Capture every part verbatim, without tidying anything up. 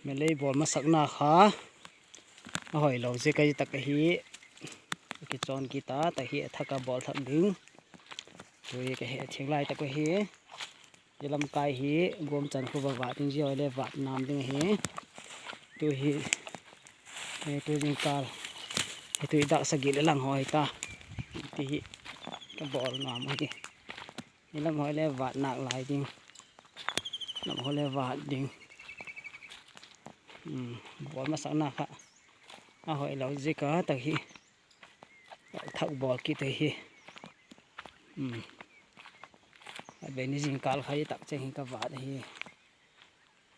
Lei bol masakna kha ahoi lou jeh kahi tak ahi. Kichon kita, tahi athak a bol thak ding. Tui kahe theng lai tak ahi. Hilam kai hi gom chan khu va vat ding, jeh le vat nam ding ahi. Tui hi, eh, tui jingkal hi tui dak sagi le lang hoi ta. Tihi kabol nam ahi. Hilam hoi le vat nak lai ding. Lam hoi le vat ding. Hmm, bol masakna kha ahoi lou jeh kahi tak ahi. Thak bol kit ahi. Hmm. Abeni jingkal kha hi tak cheng hi kavat ahi.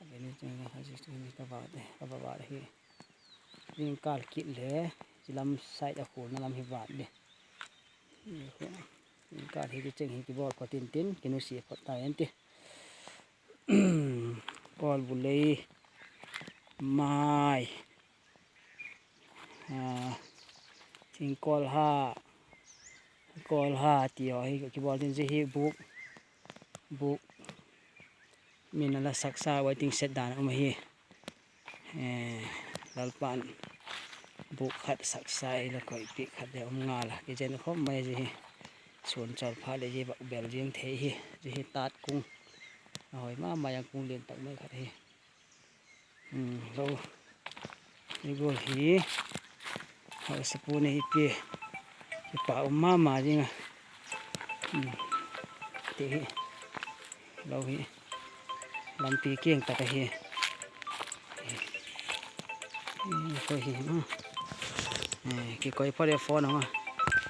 Abeni jingkal kha hi tak cheng hi kavat ahi. Kava vat ahi. Jingkal kit le, hilam side a khulna lam hi vat ding. Jingkal hi kicheng hi kibol pha tin tin, kinusi pha ta enti. Kol bulei, mai. Ah, thingkol ha, kol ha, ti ho hi kibol tin jeh hi buk, buk. Min ala saksa waiting shed dan um ahi. Eh, Lalpan buk khat saksa ila koi pi khat le um ngal a. Kijen khom mai jeh hi. Sun chol pha le jeh bak bel jing thei hi. Jeh hi tat kung. Ahoi mama, jang kung lien tak mai khat hi. Hmm, lou. Igol hi. Hausapu nei pi. Kipa um mama jing a. Hmm. Tihi. Lou hi. Lampi keng tak ahi. Hmm, koi hi, hmm. Eh, kikoi pha le phone hung a.